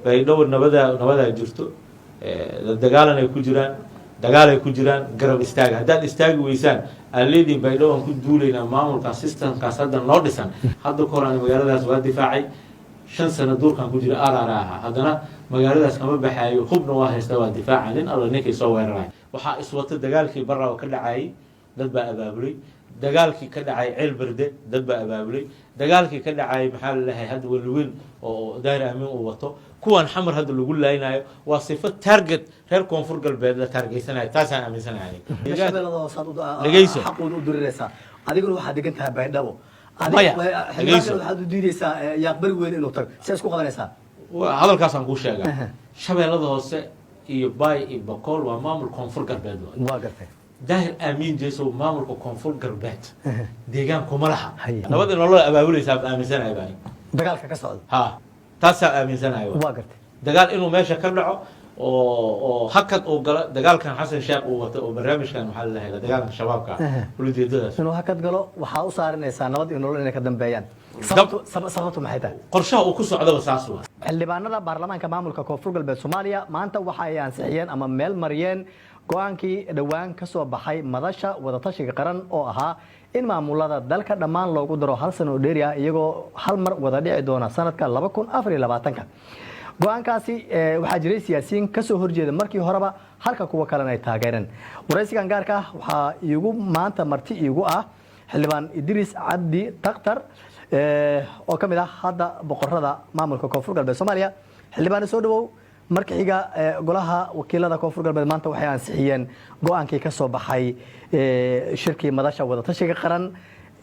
Baydhabo nabada nabadaa jirto, dagaalan ay ku jiraan, dagaalay ku jiraan. Garab istaaga. Haddaad istaagi weysaan, aad leedihin Baydhabo aan ku duulaynaa, maamulkaas, systemkaas hadda noo dhisan. Hadda ka hor aan magaaladaas waa difaacay, 5 sano duurkan ku jira, araara ahaa. Haddana magaaladaas kama baxaayo, hubna waa haysta, waa difaaca nin alla ninkay soo weeraraya. Waxaa iswata dagaalkii Baraawo ka dhacayay, dad baa abaabulay. Dagaalkii ka dhacay Ceel Berde, dad baa abaabulay. Dagaalkii ka dhacay, maxaa lalehay, hadda Weliweyn oo Daahir Aamin uu wato, kuwan Xamar hadda lagu laaynayo, waa sifo target reer Koonfur Galbeed la taargeysanayo. Taasaan aaminsanahay. Dhegeyso. Xaqooda u diriraysaa, adiguna waxaad degan tahay Baydhabo. Maya, dhegeyso. Waxaad u diideysaa Yaaqbari Weyn inuu tago. See isku qabanaysaa? Hadalkaasaan kuu sheegaa. Shabeellada Hoose iyo Baay iyo Bakool waa maamul Koonfur Galbeed waay. Waa gartay. Daahir Aamin Jesow maamulka Koonfur Galbeed deegaan kuma laha. Haye. Nabad nolol abaabuleysaa aaminsanahay bani. Dagaalka ka socda. Ha, taasaa aaminsanahay. Waa gartay. Dagaal inuu meesha ka dhaco oo hakad uu galo dagaalkan Xasan Sheekh uu wato oo barnaamijkan, maxaa la dhahay, la dagaalanka Shabaabka, ulajeedadaas. Inuu hakad galo waxaa u saarinaysaa nabad iyo nolol inay ka dambeeyaan. Sababtu maxay tahay? Qorshaha uu ku socdaba saas waa. Xildhibaanada baarlamaanka maamulka Koonfur Galbeed Soomaaliya maanta waxa ay ansixiyeen ama meel mariyeen go-aankii dhowaan ka soo baxay Madasha Wadatashiga Qaran, oo ahaa in maamulada dalka dhammaan loogu daro hal sano oo dheeri ah, iyagoo hal mar wada dhici doona sanadka 2024-ka. Go-aankaasi waxaa jiray siyaasiyiin kasoo horjeeda markii horeba, halka kuwa kalena ay taageereen. Waraysigan gaarka ah waxaa iigu maanta marti iigu ah Xildhibaan Idriis Cabdi Takhtar, oo ka mid ah hadda boqorada maamulka Koonfur Galbeed Soomaaliya. Xildhibaane, soo dhawow. Marka xiga, Golaha Wakiilada Koonfur Galbeed maanta waxay ansixiyeen go-aankii ka soo baxay shirkii Madasha Wadatashiga Qaran.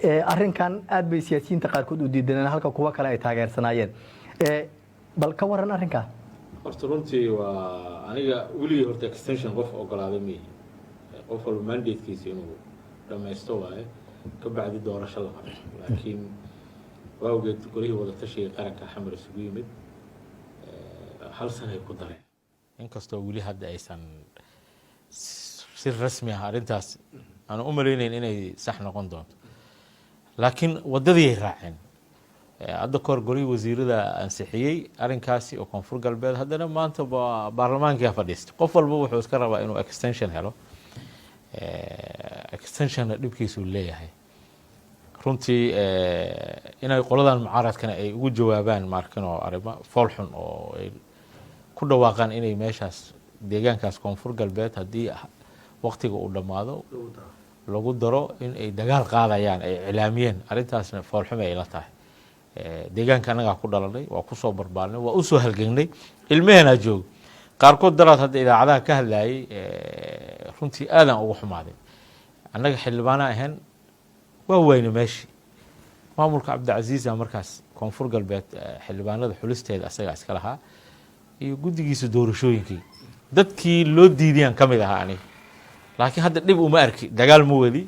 Arrinkan aad bay siyaasiyiinta qaarkood u diidaneen, halka kuwo kale ay taageersanaayeen. Bal ka waran arrinkaa? Horta runtii waa aniga weligii horta extension qof ogolaaday ma yihin. Qof walba mandatekiisa inuu dhammaysto waaye, ka bacdi doorasho la qabto. Laakiin waawgeed Golihii Wadatashiga Qaranka Xamar isugu yimid, hal sanay ku dareen, inkastoo weli hadda aysan si rasmi ah arrintaas aan u malaynayn inay sax noqon doonto, laakiin waddadii ay raaceen. Hadda kahor Golihii Wasiirada ansixiyey arrinkaasi oo Koonfur Galbeed. Haddana maanta baarlamaankia fadhiistay. Qof walba wuxuu iska rabaa inuu extension helo. Extensionna dhibkiisuu leeyahay runtii, inay qoladan mucaaradkana ay ugu jawaabaan maarkin oo arrimo foolxun oo ay ku dhawaaqaan inay meeshaas, deegaankaas Koonfur Galbeed, haddii waqtiga uu dhammaado lagu daro, in ay dagaal qaadayaan ay iclaamiyeen, arrintaasna foolxume ay la tahay. Deegaanka annagaa ku dhalanay, waa kusoo barbaarnay, waa usoo halgegnay, ilmaheenaa joogo qaarkood. Daraad hadda idaacadaha ka hadlayay, runtii aadaan ugu xumaaday. Annaga xildhibaana ahayn, waa wayne meeshii maamulka Cabdicasiisa markaas Koonfur Galbeed xildhibaanada xulisteeda asagaa iska lahaa iyo guddigiisa doorashooyinkii. Dadkii loo diidayaan ka mid ahaa aniga, laakiin hadda dhib uma arki. Dagaal ma wadi.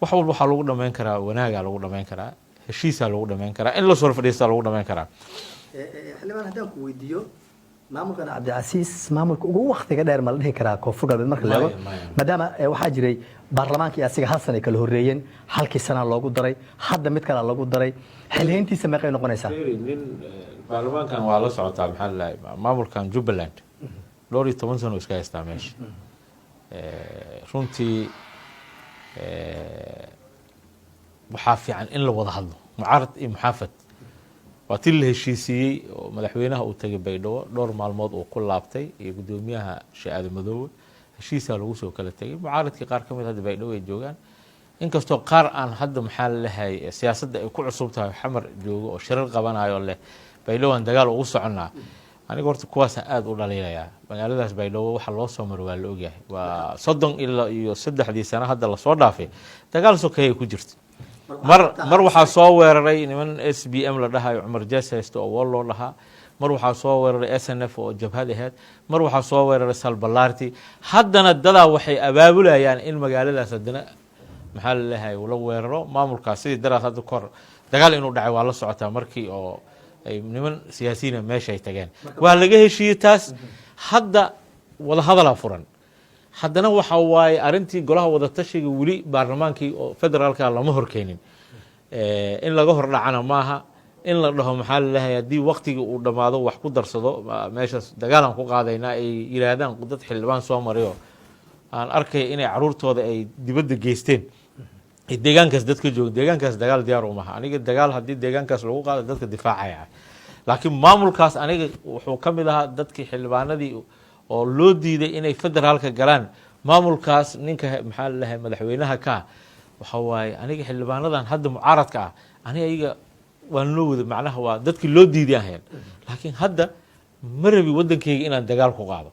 Wax walba waxaa lagu dhameyn karaa wanaagaa lagu dhameyn karaa, heshiisaa lagu dhameyn karaa, in la soo fadhiistaa lagu dhameyn karaa. Xildhibaan, haddaan ku weydiiyo, maamulkan Cabdicasiis maamulka ugu waktiga dheer ma la dhihi karaa Koonfur Galbeed marka la eego? Maya. Maadaama waxaa jiray baarlamaankii asiga hal sana ay kala horreeyeen, halkii sana loogu daray, hadda mid kale loogu daray, xilhayntiisa meeqay noqonaysaa? Nin baarlamaankan waa la socotaa, maxaa la dhahay, maamulkan Jubbaland dhowr iyo toban sano iska haystaa meesha. Runtii waxaa fiican in la wada hadlo, mucaarad iyo muxaafad. Waa tii la heshiisiiyey oo madaxweynaha uu tegay Baydhabo, dhowr maalmood uu ku laabtay, iyo guddoomiyaha Sheekh Aadan Madoobe. Heshiisaa lagu soo kala tegay. Mucaaradkii qaar ka mid hadda Baydhabo ay joogaan, inkastoo qaar aan hadda, maxaa lalehay, siyaasadda ay ku cusub tahay, Xamar joogo oo shirar qabanayo leh Baydhabo aan dagaal ugu soconnaa. Aniga horta kuwaasaan aada u dhaliilayaa. Magaaladaas Baydhabo waxa loo soo maro waa la ogyahay. Waa 30 ilaa iyo saddexdii sano hadda lasoo dhaafay dagaal sokeeyay ku jirta. Mar mar waxaa soo weeraray niman SPM la dhahayo, Cumar Jees haysto oo wol loo dhahaa. Mar waxaa soo weeraray SNF oo jabhad aheyd. Mar waxaa soo weeraray Salbalaarti. Haddana dadaa waxay abaabulayaan in magaaladaas haddana, maxaa laleeyahay, la weeraro maamulkaas. Sidii daraas hadda kahor dagaal inuu dhacay waa la socotaa, markii oo ay niman siyaasiyiina meesha ay tageen. Waa laga heshiiyey taas. Hadda wadahadalaa furan. Haddana waxa waaye arrintii Golaha Wadatashiga weli baarlamaankii oo federaalka lama horkeenin. In laga hor dhacana maaha. In la dhaho, maxaa lalehay, haddii waktigii uu dhammaado wax ku darsado meeshaas, dagaalaan ku qaadaynaa, ay yiraahdaan dad xildhibaan soo maray oo aan arkay inay caruurtooda ay dibadda geysteen, deegaankaas dadka jooga, deegaankaas dagaal diyaar umaha. Aniga dagaal haddii deegaankaas lagu qaado, dadka difaacaya. Laakiin maamulkaas aniga wuxuu ka mid ahaa dadkii xildhibaanadii oo loo diiday inay federaalka galaan. Maamulkaas ninka, maxaa lalahay, madaxweynaha ka waxa waaye, aniga xildhibaanadan hadda mucaaradka ah, aniga iyaga waan loo wada, macnaha waa dadkii loo diiday ahayn. Laakiin hadda ma rabi waddankeyga inaan dagaal ku qaado.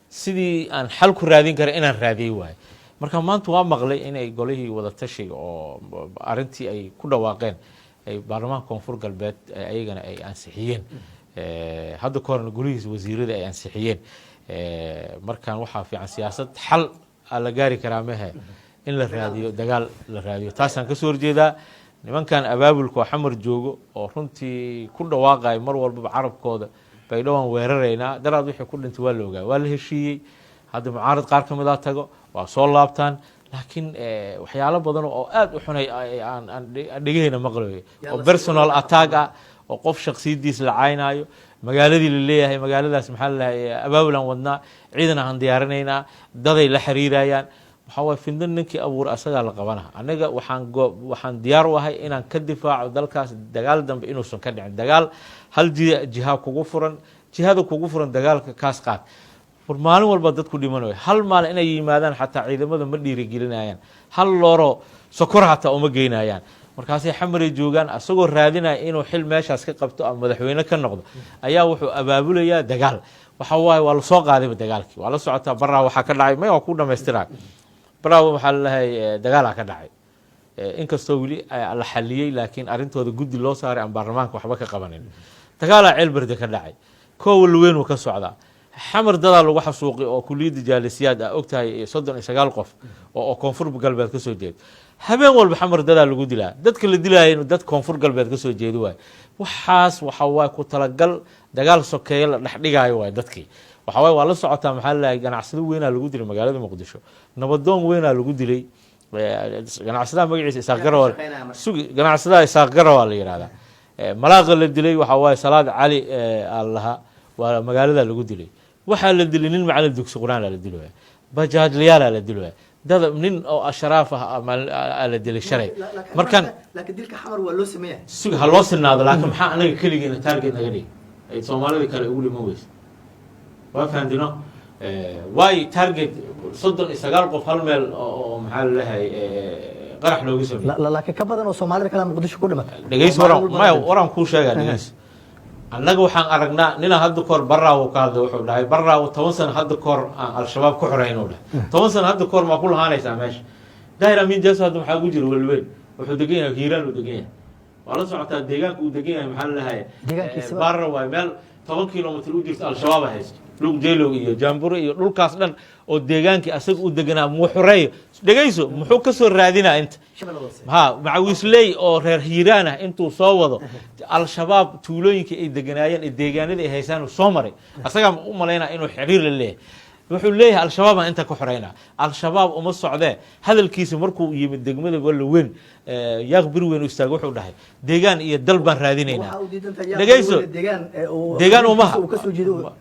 Sidii aan xal ku raadin kara inaan raadiyey waaye. Marka maanta waa maqlay inay golihii wadatashiga oo arrintii ay ku dhawaaqeen, ay baarlamaanka Koonfur Galbeed ayagana ay ansixiyeen, hadda ka horna golihiisa wasiirada ay ansixiyeen. Markan waxaa fiican siyaasad xal aa la gaari karaa, mehe in la raadiyo dagaal la raadiyo. Taasaan kasoo horjeedaa. Nimankan abaabulka oo Xamar joogo oo runtii ku dhawaaqayo mar walbaba carabkooda, "Baydhowaan weeraraynaa," daraad wixii ku dhintay waa la ogaa. Waa la heshiiyey. Hadda mucaarad qaar ka mid a tago, waa soo laabtaan, laakiin waxyaalo badan oo aada u xunay aan dhegahayna maqlayo, oo personal attack ah, oo qof shaksiyadiis la caynaayo, magaaladii la leeyahay, magaaladaas, maxaa lalahay, abaabulaan wadnaa, ciidan aan diyaarinaynaa, daday la xiriirayaan. Waxaa waay, fidno ninkii abuur asagaa la qabana. Aniga waxaan diyaar u ahay inaan ka difaaco dalkaas dagaal dambe inuusan ka dhicin. Dagaal hal jiha kugu furan, jihada kugu furan dagaalka kaas qaad. War maalin walba dadku dhimanayo, hal maalin inay yimaadaan xataa ciidamada ma dhiirigelinayaan, hal looro sokor xataa uma geynayaan. Markaasay Xamaray joogaan, asagoo raadinaya inuu xil meeshaas ka qabto ama madaxweyne ka noqdo, ayaa wuxuu abaabulayaa dagaal. Waxa waaye, waa lasoo qaadayba dagaalkii. Waa la socotaa Baraa waxaa ka dhacay. May, waa ku dhamaystira. Baraa waxaa lalehay dagaalaa ka dhacay, inkastoo weli la xaliyey, laakiin arrintooda guddi loo saaray aan baarlamaanka waxba ka qabanin. Dagaalaa Ceelberde ka dhacay, koowal weyn uu ka socdaa. Xamar dadaa lagu xasuuqay oo kuliyadda Jaalisiyaad ah ogtahay, 39 qof oo Koonfur Galbeed ka soo jeeda. Habeen walba Xamar dadaa lagu dilaa. Dadka la dilaaya dad Koonfur Galbeed ka soo jeeda waay. Waxaas waxa waay ku talagal dagaal sokeeye la dhex dhigaayo waay. Dadkii waxa waay, waa la socotaa, maxaa lalahay, ganacsado weynaa lagu dilay magaalada Muqdisho, nabadoon weynaa lagu dilay. Ganacsadaha magaciisa Isaaq Garawa, sugi, ganacsadaha Isaaq Garawa la yihahdaa. Malaaqa la dilay waxa waaye Salaad Cali aa lahaa, waa magaalada lagu dilay. Waxaa la dilay nin macalin dugsi qur-aan la dilaya, bajaajlayaala la dilaya, dad nin oo ashraaf ah aa la dilay shalay. Markaan Laakiin dilka Xamar waa loo sameeya. Sug, ha loo sinaado, laakiin maxaa anaga keligeena target naga dhig ay Soomaalida kale ugu dhiman weysa? Waa fahamtino waay. Target 39 qof hal meel oo, maxaa lalehay, qarax loogu sameeyey. Laakiin ka badan oo Soomaalida kale Muqdisho ku dhimatay. Dhegeys, waran maya, waraan kuu sheegaa, dhegeys. Annaga waxaan aragnaa ninaa hadda kahor Baraawo ka hadlay, wuxuu dhahay, "Baraawo 10 sano hadda kahor aan Al-Shabaab ku xoreyn," uu dhahay. 10 sano hadda kahor maa ku lahaanaysaa meesha? Daahir Amiin Jeeso hadda maxaa ugu jira Welweyn? Wuxuu degan yahay Hiiraan uu degan yahay. Waa la socotaa deegaanka uu degan yahay, maxaa lalahay, Baara waay, meel 10 kilomitr u jirto Al-Shabaab haysto, Luq Jeylow iyo Jaambure iyo dhulkaas dhan oo deegaankii asaga u deganaa muu xoreeyo? Dhegayso, muxuu kasoo raadinaa inta ha macawiisley oo reer Hiiraan ah intuu soo wado Al-Shabaab tuulooyinkii ay deganaayeen ee deegaanadii ay haysaan uu soo maray? Asagaa u malaynaa inuu xiriir la leeyahay? Wuxuu leeyahay, "Al-Shabaab aan inta ka xoreynaa." Al-Shabaab uma socdee. Hadalkiisa markuu yimid degmada Walaweyn, Yaaq Bir Weyn u istaagay, wuxuu dhahay, "Deegaan iyo dal baan raadinaynaa." Dhegayso, deegaan umaha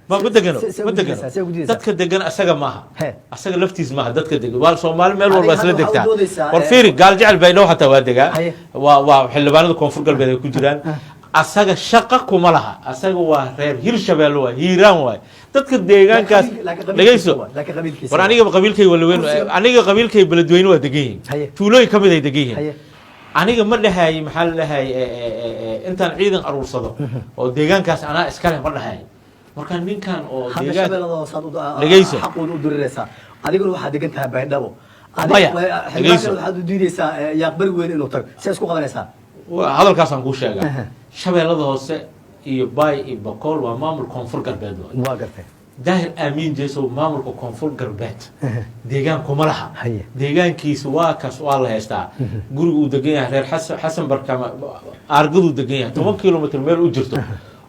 ma degano, ma degano. Dadka degan asaga maaha, asaga laftiis maaha. Dadka degan waa Soomaali, meel walba isla degtaa. War fiiri, Gaal Jecel Baydhabo xataa waa degaa, waa xildhibaanada Koonfur Galbeed ay ku jiraan. Asaga shaqa kuma laha. Asaga waa reer Hirshabeelle, waay, Hiiraan waay. Dadka deegaankaas, dhegayso. War aniga qabiilkay Walaweyn, aniga qabiilkay Beledweyne waa degan yihiin, tuulooyin ka mid ay degan yihiin. Aniga ma dhahay, maxaa la dhahay, intaan ciidan aruursado oo deegaankaas anaa iskale ma dhahay. Marka ninkan oo Dhegeyso, xaquud u diriraysaa, adiguna waxaad degan tahay Baydhabo. Maya, dhegeyso. Waxaad u diidaysaa Yaaqbari Weyn inuu tago. See isku qabanaysaa? Hadalkaasaan kuu sheegaa. Shabeellada Hoose iyo Baay iyo Bakool waa maamul Koonfur Galbeed. Waa gartay. Daahir Aamiin Jesow maamulka Koonfur Galbeed deegaan kuma laha. Deegaankiisa waa kaas, waa la haystaa. Guriga uu degan yahay reer Xasan, Xasan Barkama aargaduu degan yahay, 10 kilomitr meel u jirto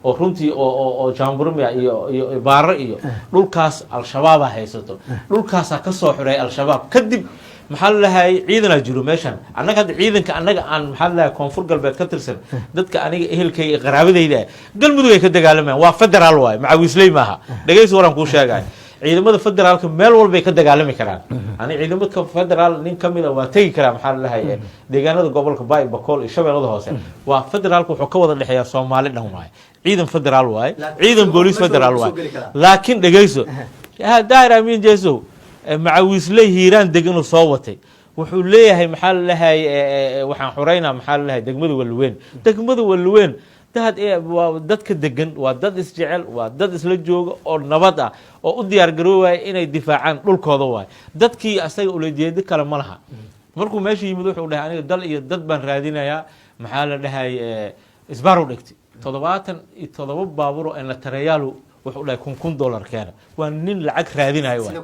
oo runtii oo Jamburmia iyo Baaro iyo dhulkaas Al-Shabaaba haysato. Dhulkaasaa kasoo xoreeyay Al-Shabaab. Kadib Maxaa la lahay, ciidanaa jiro meeshan. Annaga hadda ciidanka annaga aan, maxaa la lahay, Koonfur Galbeed ka tirsan, dadka aniga ehelkayga iyo qaraabadayda ah Galmudug ay ka dagaalamayaan. Waa federaal waaye, macawiisley maaha. Dhegeysi, waraan kuu sheegaya, ciidamada federaalka meel walbay ka dagaalami karaan. Ani ciidamada federaal nin ka mid a waa tegi karaa, maxaa la lahay, deegaanada gobolka Baay, Bakool iyo Shabeellada Hoose. Waa federaalka, wuxuu ka wada dhexeeyaa Soomaali dhan waaye. Ciidan federaal waaye, ciidan booliis federaal waaye. Laakiin dhegeyso, Daahir Amiin Jesow macawiisley Hiiraan deganuu soo watay. Wuxuu leeyahay, maxaa la lahay, waxaan xureynaa, maxaa la lahay, degmada Walweyn. Degmada Walweyn dad waa dadka degan, waa dad isjecel, waa dad isla jooga oo nabad ah oo u diyaar garoobaya inay difaacaan dhulkooda waay. Dadkii asaga ulajeedo kale ma laha. Markuu meesha yimid wuxuu dhahay, aniga dal iyo dad baan raadinayaa. Maxaa la dhahay, isbaarow dhigtay 77 baabuur oo la tareeyaalu. Wuxuu dhahay 1000 $1000 keena. Waa nin lacag raadinayo waay.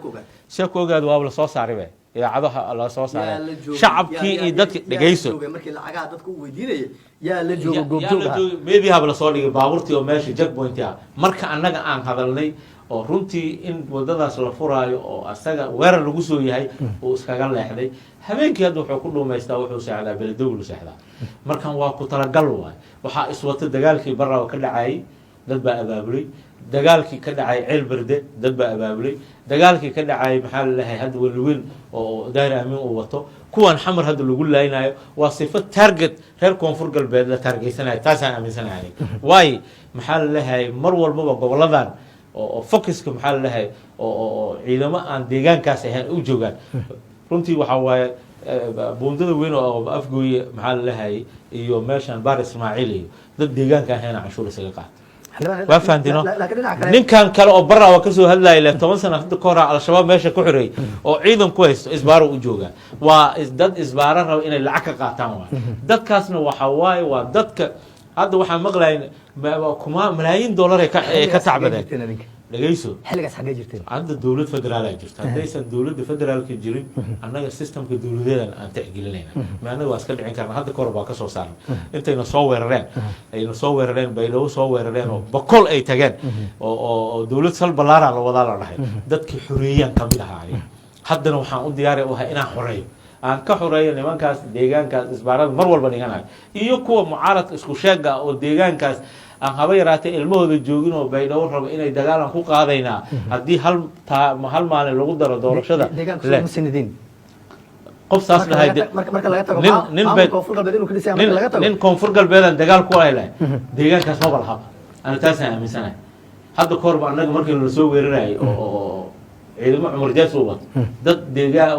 See ku ogaad? Waaba lasoo saaray be, idaacadaha la soo saaray, shacabkii iyo dadki. Dhegeyso. Markii lacagaha dadka uu weydiinayay yaa la joogo goobjoog ah? Mediahaba lasoo dhigay baabuurtii oo meesha checkpoint ah. Marka annaga aan hadalnay oo runtii in wadadaas la furaayo oo asaga weerar lagu soo yahay, uu iskaga leexday. Habeenkii hadda wuxuu ku dhuumaystaa, wuxuu seexdaa Beledowlu seexdaa. Markan waa ku talagal waay. Waxaa iswata dagaalkii Baraawa ka dhacayay, dad baa abaabulay. Dagaalkii ka dhacay Ceel Berde, dad baa abaabulay. Dagaalkii ka dhacay, maxaa lalahay, hadda Weliweyn oo Daahir Amiin uu wato, kuwan Xamar hadda lagu laaynayo, waa sifo target reer Koonfur Galbeed la taargeysanayo. Taasaan aaminsanahay aniga. Waayo, maxaa lalahay, mar walbaba goboladan oo focuska, maxaa lalahay, oo ciidamo aan deegaankaas ahayn u joogaan. Runtii waxaa waaye buundada weyn oo Afgooye, maxaa lalahay, iyo meeshan Baar Ismaaciil iyo dad deegaanka ahayna canshuur isaga qaata. Waa fahamtino? Ninkan kale oo Baraawa kasoo hadlaya le 10 sana hadda ka hora Al-Shabaab meesha ku xoreeyey oo ciidan ku haysto, isbaaro u joogaa. Waa dad isbaaro raba inay lacag ka qaataan waay. Dadkaasna waxa waaye waa dadka hadda waxaan maqlayn kuma malaayiin dollar ay ka tacbadeen. Dhegeyso. Xilligaas xaggee jirteen? Hadda dowlad federaalaa jirta. Haddaysan dowladda federaalka jirin, annaga systemka dowladeedan aan tixgelinayna. Ma annaga waa iska dhicin karna? Hadda kahor baa kasoo saarnay intayna soo weerareen, ayna soo weerareen, Baydhabo soo weerareen oo Boqol ay tageen oo dowlad sal ballaara la wadaa la dhahay. Dadkii xoreeyaan kamid ahaa aniga. Haddana waxaan u diyaari u ahay inaan xoreeyo, aan ka xoreeyo nimankaas deegaankaas isbaarada mar walba dhiganayo iyo kuwa mucaaradka isku sheega oo deegaankaas aan haba yaraatee ilmahooda joogin oo Baydhabo rabo inay dagaalan ku qaadaynaa haddii hal taa hal maalin lagu daro doorashada. Qof saas dhahay, nin Koonfur Galbeedaan dagaal ku ahay lahay deegaankaas maba lahaba. Ana taasaan aaminsanahay. Hadda ka horba annaga markii la soo weerarayay oo ciidamo Cumar Jees u wato, dad deegaan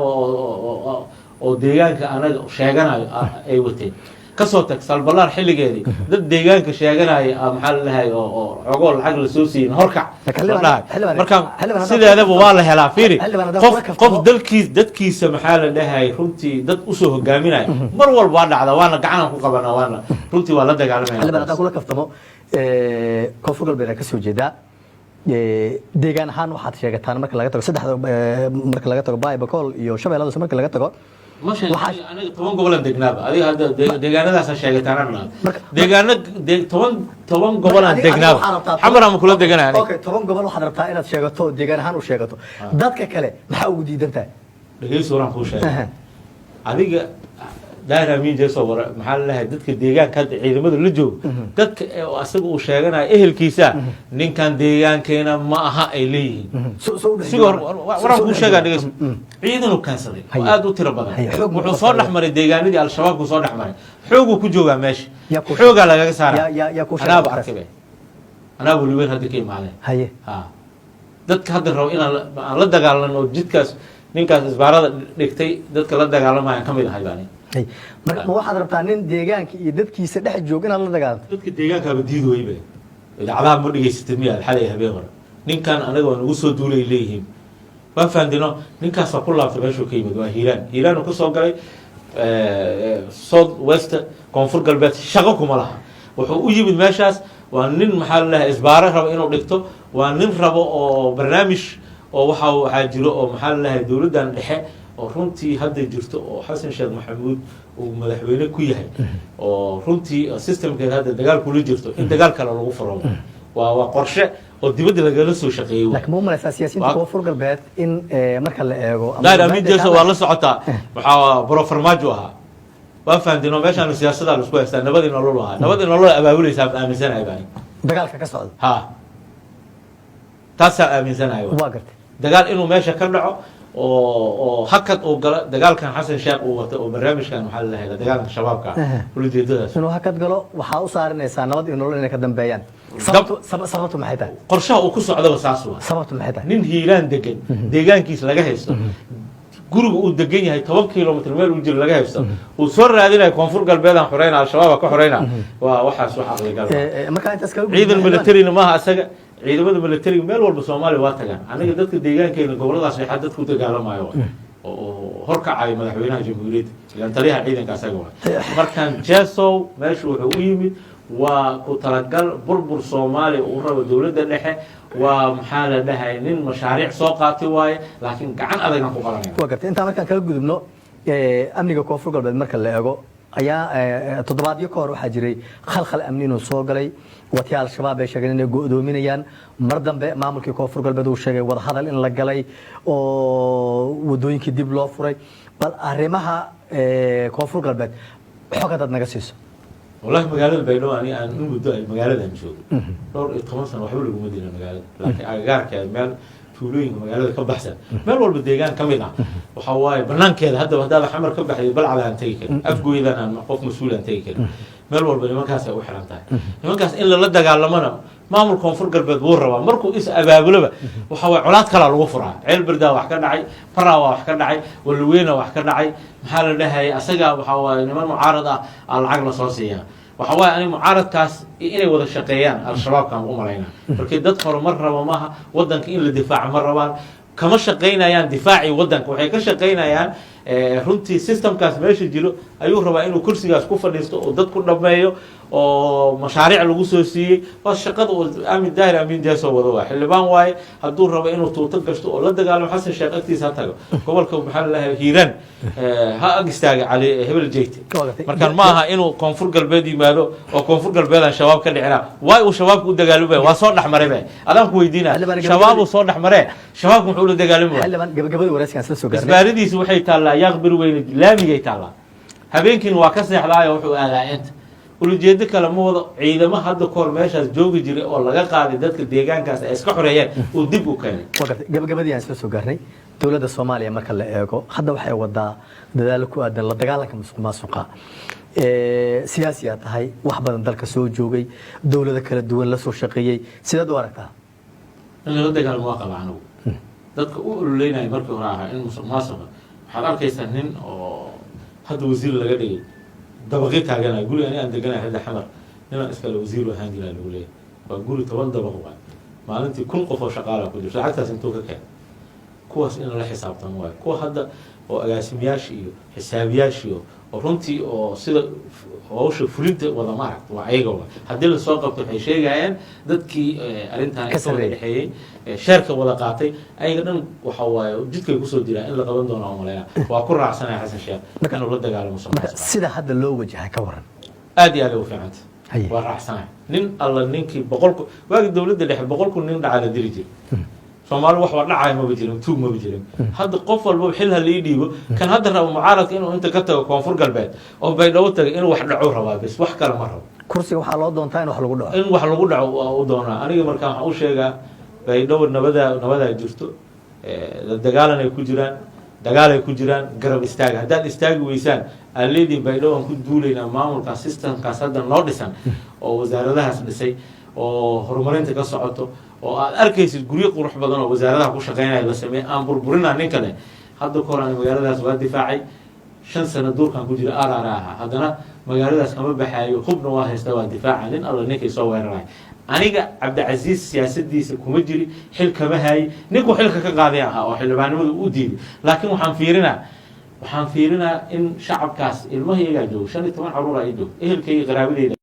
oo deegaanka anaga sheeganayo ay wateen. Kasoo tag Salbalaar xilligeedii, dad deegaanka sheeganaya, maxaa la dhahay, oo xogoo lacag lasoo siiyey horkac la dhahay. Marka sideedaba waa la helaa. Fiiri, qof dalkiis dadkiisa, maxaa la dhahay, runtii dad usoo hogaaminaya mar walba waa dhacda, waana gacanaan ku qabana, waana runtii waa la dagaalamaya. Xildhibaan, haddaan kula kaftamo, Koonfur Galbeed ka soo jeedaa. Deegaan ahaan waxaad sheegataan marka laga tago saddexda, marka laga tago Baay, Bakool iyo Shabeellada Hoose, marka laga tago Ma sheeg, aniga 10 gobolaan degnaaba. Adiga hadda deegaanadaasa sheegataanaan deegaano 10 gobolaan degnaaba. Xamar ama kula deganaa aniga. Okay, 10 gobol waxaad rabtaa inaad sheegato, deegaan ahaan u sheegato. Dadka kale maxaa ugu diidan tahay? Dhegeyso, waraan kuu sheegay. Adiga Daahir Amiin Jeso wara, maxaa la dhahay, dadka deegaanka hadda ciidamada la joogo, dadka asaga uu sheeganayo ehelkiisa, ninkan deegaankeena ma aha ay leeyihiin. Siga waraan kuu sheegaa, dhegeyso, ciidanuu keensaday oo aad u tiro badan. Wuxuu soo dhex maray deegaanadii Al-Shabaabku soo dhex maray. Xooguu ku joogaa meesha, xoogaa lagaga saara. Anaaba arkay, anaaba weliweyn hadda ka imaadeen. Ha, dadka hadda rabo inaan aan la dagaalano oo jidkaas ninkaas isbaarada dhigtay dadka la dagaalamayan ka mid ahay baan. Ma waxaad rabtaa nin deegaanka iyo dadkiisa dhex joog inaad la dagaalanto? Dadka deegaankaaba diid weybe. Idaacadaha ma dhegeysatid miya? Xalay habeen hore ninkan anaga waa nagu soo duulay leeyihiin. Waa fahamtino? Ninkaasaa ku laabtay meeshuu ka yimid, waa Hiiraan. Hiiraan uu kasoo galay, South West, Koonfur Galbeed shaqo kuma laha. Wuxuu u yimid meeshaas waa nin, maxaa la dhahay, isbaaro rabo inuu dhigto. Waa nin rabo oo barnaamij oo waxaa jiro oo, maxaa la dhahay, dowladdan dhexe oo runtii hadda jirto oo Xasan Sheekh Maxamuud uu madaxweyne ku yahay oo runtii systemkeeda hadda dagaal kula jirto, in dagaal kale lagu furo waa qorshe. Oo dibadda lagala soo shaqeeyey waay. Laakiin ma u malaysaa siyaasiyiinta Koonfur Galbeed in marka la eego ama Daahir Amiin warbaahinta Jeso ka waa la socotaa, waxaa bro Farmaajo ahaa, waa fahamteen oo meeshaan siyaasadaa laisku haystaa. Nabadii Nolol ahaa, Nabadii Nolol abaabuleysaa aaminsanahay bani. Dagaalka ka socda. Ha, taasaa aaminsanahay Waa gartay. Dagaal inuu meesha ka dhaco oo hakad uu galo dagaalkan Xasan Sheekh uu wato oo barnaamijkan waxaa la la dagaalanka shabaabka ulajeedadaas. Inuu hakad galo waxaa u saarinaysaa Nabad iyo Nolol inay ka dambeeyaan. Sababtu maxay tahay? Qorshaha uu ku socdaba saas waa. Sababtu maxay tahay? Nin Hiiraan degan, deegaankiis laga haysto, guriga uu degan yahay 10 kilomitr meel uu jiro laga haysto, uu soo raadinayo Koonfur Galbeedaan xoreyna, Al-Shabaaba ka xoreyna, waa waxaas wax aqligal. Markaa intaas kaga Ciidan gudubno, militarina maaha isaga. Ciidamada militariga meel walba Soomaaliya waa tagaan. Aniga dadka deegaankeena goboladaas waxaa dadku dagaalamayo waay oo horkacayo madaxweynaha jamhuuriyadda, ilaan taliyaha ciidanka asaga waay. Markaan Jesow meeshu wuxuu u yimid waa ku talagal burbur Soomaaliya uu rabo dowladda dhexe. Waa maxaa la dhahay, nin mashaariic soo qaatay waaye, laakiin gacan adagaan ku qabanayna. Waa gartay. Intaa markaan kaga gudubno, amniga Koonfur Galbeed marka la eego ayaa toddobaadyo ka hor waxaa jiray khalkhal amni inuu soo galay watii Al-Shabaab ay sheegeen inay go'doominayaan. Mar dambe maamulkii Koonfur Galbeed uu sheegay wadahadal in la galay oo wadooyinkii dib loo furay. Bal arrimaha Koonfur Galbeed xog haddaad naga siiso. Wallahi magaalada Baydhabo ani aan in muddo ay magaaladan joogo, dhowr iyo toban sano, waxba laguma dilin magaalada, laakiin agagaarkeeda meel tuulooyinka magaalada ka baxsan, meel walba deegaan ka mid ah, waxa waaye banaankeeda. Haddaba haddaada Xamar ka baxday, Balcada aan tegi karin, Afgoydan aan qof mas-uul aan tegi karin. Meel walba nimankaas ay u xiran tahay. Nimankaas in lala dagaalamana maamul Koonfur Galbeed wuu rabaa. Markuu is abaabuloba waxa waye colaad kalaa lagu furaa. Ceel Berdaa wax ka dhacay, Baraa waa wax ka dhacay, Walweyna wax ka dhacay, maxaa la dhahayay, asaga waxa waaye niman mucaarad ah aa lacag lasoo siiyaa. Waxa waaye ani mucaaradkaas inay wada shaqeeyaan Al-Shabaabkaan u malaynaa, markii dad horumar raba maaha, wadanka in la difaaco ma rabaan, kama shaqaynayaan difaacii wadanka. Waxay ka shaqaynayaan runtii systemkaas meesha jiro ayuu rabaa inuu kursigaas ku fadhiisto oo dad ku dhameeyo oo mashaariic lagu soo siiyey. Waa shaqada uu Amin Daahir Amiin Jeesoo wado. Waa xildhibaan waaye. Hadduu rabo inuu tuuto gashto oo la dagaalamo Xasan Sheekh, agtiisa ha tago gobolka maxaa lalahay Hiiraan, ha ag istaaga Cali Hebel Jeyte. Markaan ma aha inuu Koonfur Galbeed yimaado oo Koonfur Galbeedaan Shabaab ka dhicina. Waay uu Shabaabka u dagaalamaya? Waa soo dhexmaray ba adaan ku weydiina. Shabaab uu soo dhexmaree, Shabaabka muxuu ula dagaalamaya? Xildhibaan, gabagabadii waraysigaan isla soo gaarnay. Isbaaradiisu waxay taallaa Yaaq Bir Weyne, laamigay taallaa. Habeenkiina waa ka seexdaayo, wuxuu aadaa inta ulajeedo kale ma wado. Ciidamo hadda kahor meeshaas joogi jiray oo laga qaaday dadka deegaankaas ay iska xoreeyeen uu dib u keenay. Waa gartay. Gabagabadii aan isla soo gaarnay, dowladda Soomaaliya marka la eego hadda waxay wadaa dadaalo ku aadan la dagaalanka musuq maasuqa. Siyaasi aad tahay, wax badan dalka soo joogay, dowlado kala duwan la soo shaqeeyey, sideed u aragtaa? In lala dagaalamo waa qaba. Anigu dadka u ololeynaya markii hore ahaa in musuq maasuqa. Waxaad arkaysaa nin oo hadda wasiir laga dhigay dabaqyo taaganaya. Guri ani aan deganaya hadda Xamar ninaan iskale wasiiru ahaan jiraa lagu leeyahay. Waa guri 10 dabaq waay, maalintii 1000 qof oo shaqaala ku jirto. Lacagtaas intuu ka keenay? Kuwaas in lala xisaabtamo waayo. Kuwa hadda oo agaasimiyaasha iyo xisaabiyaasha iyo oo runtii oo sida hawsha fulinta wada maaragta waa ayaga wa haddii lasoo qabto waxay sheegayaan dadkii arrintan Ka ka wada sarreeyay. dhexeeyey, sheerka wada qaatay, ayaga dhan waxa waaye jidkay kusoo jiraan in la qaban doona umaleynaa. Waa ku raacsanaya Xasan Sheekh inuu la dagaalamo Marka Soomaaliya. sida hadda loo wajahay ka waran? Aad iyo aad ay u fiicanta. Haye. Waa raacsanaya. Nin alla ninkii 100,000, waagi dowladda dhexe 100,000 nin dhacaa la dili jiray. Soomaali wax waa dhacaya maba jirin, tuug maba jirin. Hadda qof walba xil ha lii dhiibo. Kan hadda rabo mucaaradka inuu inta ka tago Koonfur Galbeed oo Baydhabo taga, inuu wax dhaco rabaa bes, wax kale ma rabo. Kursiga waxaa loo doontaa in wax lagu dhaco. In wax lagu dhaco waa u doonaa. Aniga markaa waxaan u sheegaa Baydhabo nabadaa jirto, la dagaalanay ku jiraan, dagaalay ku jiraan. Garab istaaga. Haddaad istaagi weysaan, aan leedihin Baydhabo aan ku duulaynaa, maamulkaas systemkaas hadda noo dhisan oo wasaaradahaas dhisay oo horumarinta ka socoto oo aad arkaysid guryo qurux badan oo wasaaradaha ku shaqeynaya la sameeyey, aan burburinaa. Nin kale hadda ka hor aan magaaladaas waa difaacay, 5 sano duurkan ku jira araara ahaa, haddana magaaladaas kama baxaayo, hubna waa haysta, waa difaaca nin alla ninkay soo weeraraya. Aniga Cabdicasiis siyaasadiisa kuma jiri, xil kama haayi. Ninkuu xilka ka qaaday ahaa oo xildhibaannimadu u diiday, laakiin waxaan fiirinaa in shacabkaas ilmahaygaa joogo, 15 caruur ay joogto, ehelkayga, qaraabadeyda.